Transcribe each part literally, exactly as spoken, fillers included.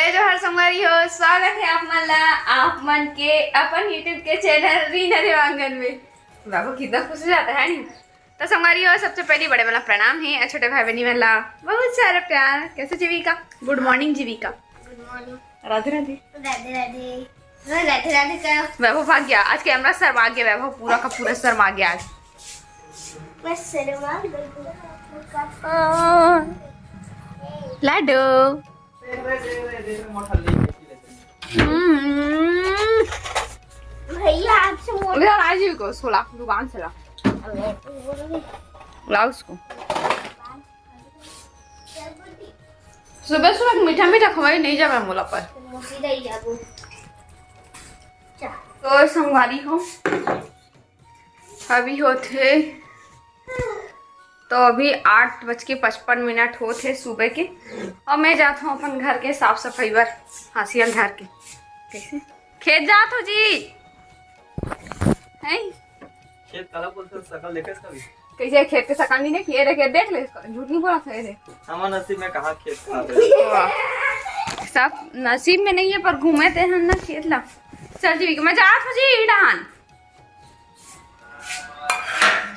जय जोहार संगवारी हो, स्वागत है आप मन ला, आप मन के अपन YouTube के चैनल रीना देवांगन में। बाबू कितना खुश हो जाता है नी। तो संगवारी हो, सबसे पहले बड़े वाला प्रणाम है और छोटे भाई बहनी वाला बहुत सारा प्यार। कैसे जीविका? गुड मॉर्निंग जीविका। गुड मॉर्निंग। राधे राधे। राधे राधे। राधे राधे का वैभव भाग गया, आज कैमरा शर्मा गया वैभव, पूरा का पूरा शर्मा गया आज। मैं शर्मा गई हूँ। लड्डू। हम्म। भैया आपसे मोटा उधर आ जीविका, उसको ला, दुकान से ला। ला उसको। सुबह सुबह मीठा मीठा खवाई नहीं जावे मोला पर। तो संगवारी हो, अभी होत हे, तो अभी आठ बज के पचपन मिनट होत हे सुबह के, और मैं जात हूँ अपन घर के साफ सफाई बर। हंसियल घर के कैसे खेत जात हो जी? हैं? खेत काला बोलते हो, सकल देखे कभी? कैसे खेत के सकल नहीं देखिए रे? खेत देख ले, झूठ नहीं बोला था रे। हमार नसीब में कहाँ खेत था? वाह। सब नसीब में नहीं है, पर घूमे ते हम ना खेत ला। चल जीविका, मैं जात हूँ जी डाहन।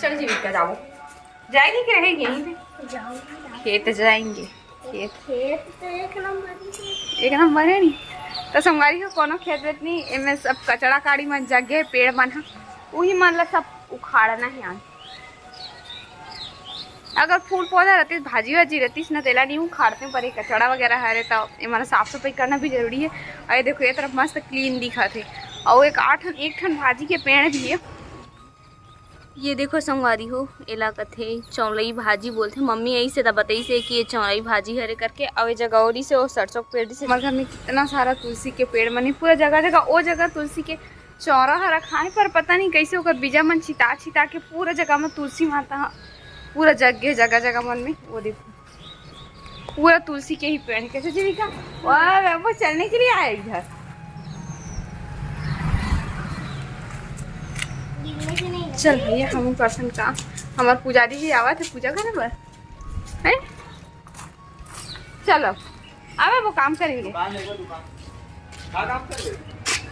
चल जीविका, जाओ। जाएगी कि रहेगी यहीं पे? जाऊंगी। खेत जाएंगे। खेत। खेत तो एक नंबर ही है। एक नंबर है नी। तो संगवारी हो, कोनो खेत वेत नहीं, एमे सब कचड़ा काड़ी मन जग गए, पेड़ मन ह, उही मन ला सब उखाड़ना है आज। अगर फूल पौधा रहतीस, भाजी वाजी रहतीस न, तेला नहीं उखाड़ते, पर ये कचड़ा वगैरह हरे, तो एमन ला साफ सफाई करना भी जरूरी है। और ये देखो, ये तरफ मस्त क्लीन दिखत है, और एक आठ एक ठन भाजी के पेड़ भी है। ये देखो संगवारी हो, एला कथे चौलई भाजी बोलथे। मम्मी यही से त बताइस हे कि ये चौलई भाजी हरे करके। अउ ये जगह ओरी से वो सरसों के पेड़ से। हमारे घर में कितना सारा तुलसी के पेड़ मन हे, पूरा जगह जगह, वो जगह तुलसी के चौरा ह रखा है, पर पता नहीं कैसे ओकर बीजा मन छिता छिता के पूरा जगह में तुलसी माता ह पूरा जग गे जगह जगह मन में। वो देखो, पूरा तुलसी के ही पेड़। कैसे जीविका? वाह, वो चलने के लिए आए इधर। चल भैया, हम पर्सन का, हमार पुजारी जी आवा थे पूजा करे बर, हैं? चलो, आवे वो काम करेंगे। दुकान है, वो दुकान। का काम कर रहे हो?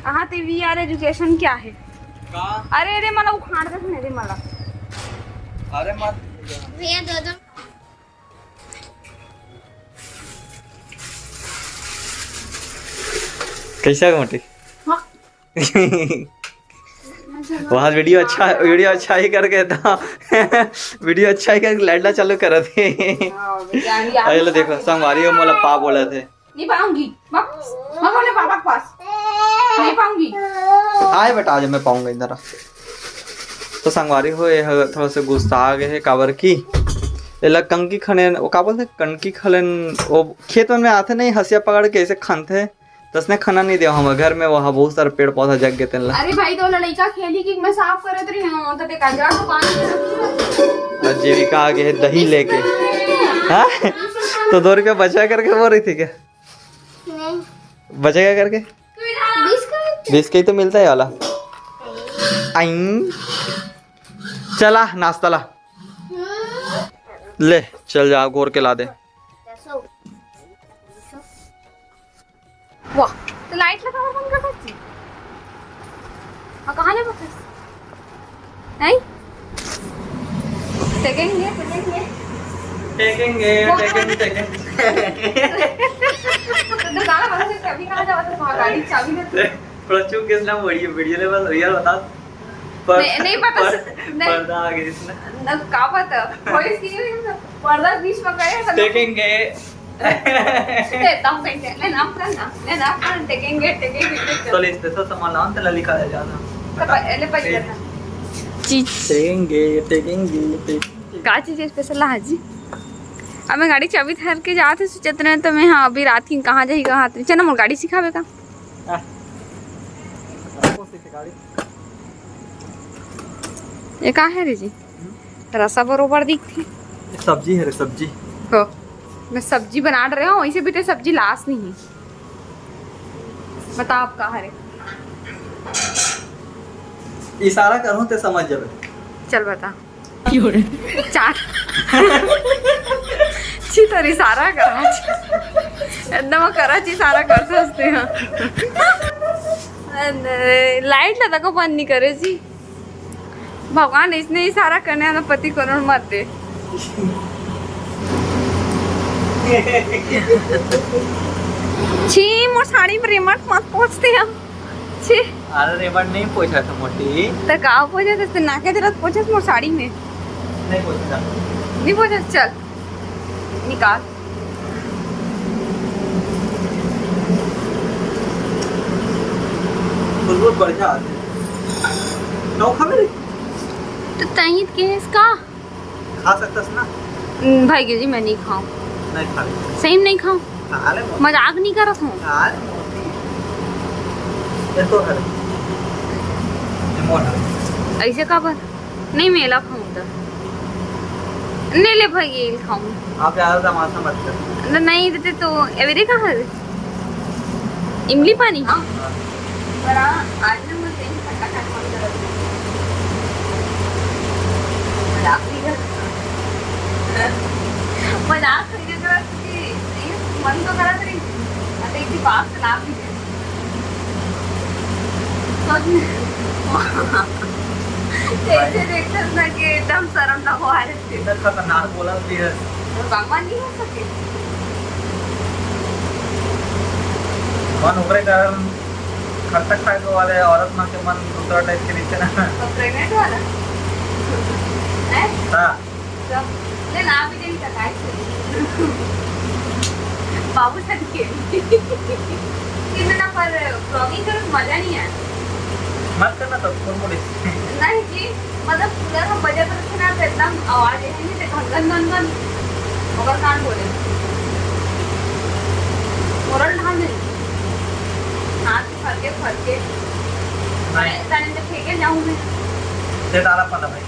हाँ, तो वी आर एजुकेशन क्या है? का? अरे, अरे, मला उखाड़ दे, रे मला। अरे मत। भैया, दो, दो। कैसा है मोटी? हाँ। वहाँ वीडियो अच्छा, वीडियो अच्छा ही करके था। वीडियो अच्छा ही करके लाइट ला चालू करत हे। हाँ, भैया, अभी आप अरे लो देखो, संगवारी हो, मोला पा बोलत हे। नहीं पाऊंगी। पापा, पापा के पास। नहीं पाऊंगी। आए बेटा, आज मैं पाऊंगा इधर आ। तो संगवारी हो, ये ह-, थोड़ा सा गुस्सा आ गए है, काबर की एला कंकी खने, वो का बोलते, कंकी खने, वो खेत मन में आते नहीं, हंसिया पकड़ के ऐसे खनते, तसने खाना नहीं देवा हम घर में, वहाँ बहुत सारे पेड़ पौधा जग गए तेन ला। अरे भाई, तो लड़का खेली कि मैं साफ करत रही हूँ, तो देखा जा तो पानी में रखी हूँ। और जीविका आ गए है दही लेके। हाँ? तो दो रुपया बचा करके बोल रही थी क्या? नहीं। बचेगा करके? बीस का। बीस का ही तो मिलता है वाला। आइन। चला, नाश्ता ला। ले, चल जा, घोर के ला दे। वाह, तो लाइट लगा और बंद कर सकती। और कहाँ ले बकस? नहीं? टेकेंगे, टेकेंगे। टेकेंगे, वो टेकेंगे, टेकेंगे। तो दुकान वाला से चाबी कहाँ जावा था? वहाँ गाड़ी की चाबी देते। थोड़ा चुप के सुना, वीडियो, वीडियो ले बस, रियल बता। पर-, नहीं, नहीं पता पर-, से-, नहीं। पर्दा आ गया इसमें। न, का पता? वॉइस की नहीं, पर्दा बीच में गए, तो टेकेंगे। ए, तम कहीं के, ले ना, कर ना, ले ना, कर, टेकेंगे, टेकेंगे, टेकेंगे। तो ले, स्पेशल सामान लाओ, तो ललिका ले जाना। तो प-, ले, पैसे देना। चीज। टेकेंगे, टेकेंगे, टेकेंगे। का चीज स्पेशल ला जी? अब मैं गाड़ी चाबी धर के जात हूँ, सोचत रहे तो मैं, हाँ, अभी रात की कहाँ जाही, कहाँ आती। चल ना, मोर गाड़ी सिखावे का। आ। ये का है रे जी? रसा बरोबर दिखथे। सब्जी है रे, सब्जी। हो, मैं सब्जी बना रहे हूँ, वैसे भी तो सब्जी लास नहीं है। बता आप का हरे? इशारा करूँ ते समझ जावे। चल बता। चाट। छी, तोर इशारा करा। एकदम करा जी, सारा कर सकते हैं। लाइट ला तको बंद नहीं करे जी। भगवान इसने इशारा करने वाला पति को मत दे। छी, मोर साड़ी में रिमोट मत पोंछते हम। छी। अरे, रिमोट नहीं पोंछा था मोटी। तो का पोंछा था? नाके जरा पोंछा मोर साड़ी में। नहीं पोंछा। नहीं पोंछा, चल निकाल। खुशबू बढ़िया आथे। नौ खाबे रे? तो तहीं के इसका खा सकतस ना। हम्म, भाई जी, मैं नहीं खाऊं। नहीं खा ले। सही में नहीं खाऊं। खा ले मोटी। मजाक नहीं करत हूँ। खा ले मोटी। ये तो है। ये मोटा। ऐसे का बर? नहीं, मैं एला खाऊं तो। नहीं ले भाई, ये खाऊं। आप ज्यादा तमाशा मत कर। न-, नहीं देते तो एवरे कहाँ है? इमली पानी? हाँ। पर हाँ, आज ना मैं सही में खट्टा खाने मन करत है। मजाक नहीं कर। मजाक नहीं कर, क्योंकि सही में मन तो करत रही। अरे, एक बात सुना भी दे। सोच में। कैसे देखते ना कि एकदम शर्म ना हो आ रही। इतना खतरनाक बोला भी है। तो भगवान नहीं हो सके। मन ओकरे कारण खट्टा खाए वाले औरत मन के मन दूसरा टाइप के रहते ना। तो प्रेग्नेंट वाला? हैं? हाँ। तो ले ना, अभी दिन का काय से। बाबू सन के। इतना पर ब्लॉगिंग करो, मजा नहीं आया। मत करना तो, कोई बोले। नहीं जी। मतलब, कूलर में बजत रहिथे ना, तो एकदम आवाज हे नहीं, तो घन घन घन घन ओकर कान बोले। मोरल ढाल दे। हाथ फरके, फरके। नहीं। तने तो फेंके जाऊँ मैं। दे डाला पाला भाई।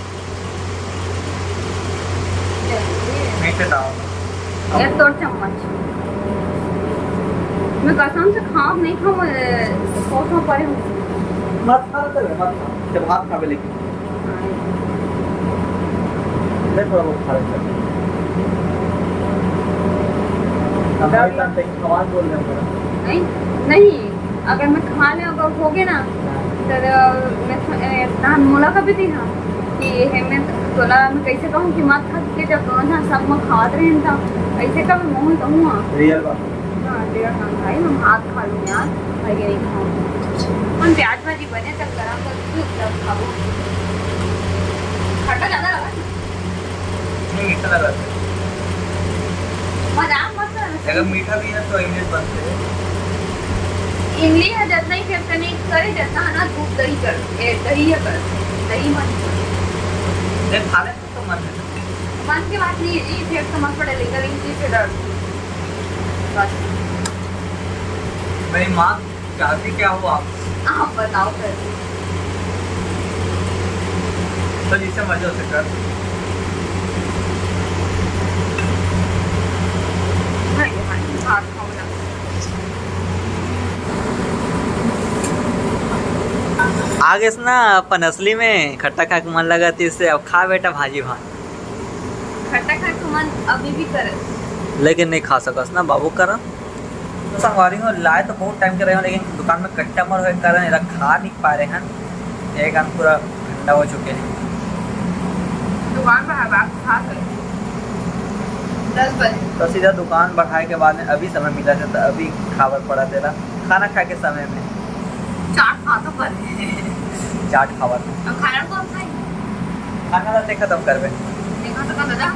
नहीं, दे डाला। ये तोर चम्मच। मैं कसम से खाऊं, नहीं खाऊं, मैं सोच में पड़े हूँ। मत खा, मत खा। जब भात खाबे लेकिन। मैं थोड़ा बहुत खा लेता हूँ। अब भाई साहब, तक आवाज बोल रहे हैं। नहीं, नहीं, अगर मैं खा ले, अगर हो गए ना, हाँ। तो मैं, ए, तहन मोला कभी दी हाँ कि हे मैं तोला मैं कैसे कहूँ कि मत खा, के जब दोनों जन सब में खावत रहे था, ऐसे कभी मोहन कहूँ हाँ। रियल बात। हाँ, तेरा काम भाई, मैं भात खा लूँ यार, भाई ये नहीं खाऊँ। अपन प्याज भाजी बने तब गरम कर दूँ, तब खाओ। खट्टा ज्यादा लगा? नहीं, मीठा लगा। मजाक मत कर। अगर मीठा भी है तो इमली बनते हैं। इमली है, जितना ही फेंक नहीं करे, जितना है ना, दूध दही कर, ए, दही है कर, दही मत कर। देख, खा ले तो मन है। मन की बात नहीं है जी, फेंक तो मत पड़े, लेकिन इन चीज से डर। बस। मेरी माँ चाहती क्या हो आप? आप बताओ फिर। तो जिससे मर्जी उसे कर। भाई, भाई, भात खाओ ना। आ गेस ना अपन असली में, खट्टा खा के मन लगा, तीस से अब खा बेटा भाजी भात। खट्टा खाए के मन अभी भी करे। लेकिन नहीं खा सकस ना बाबू करा। तो संगवारी हो, लाए तो बहुत टाइम के रहे हो, लेकिन दुकान में कस्टमर होए के कारण एला खा नहीं पा रहे हैं। एक अंग पूरा ठंडा हो चुके हैं। दुकान पर हर बात खा सकते। दस बजे। तो सीधा दुकान बढ़ाए के बाद में अभी समय मिला था, तो अभी खावर पड़ा तेला। खाना खाए के समय में। चाट खा तो कर। चाट खावा था। अब खाना कौन खाए? खाना रहते खत्म करबे। देखा तो कम दादा।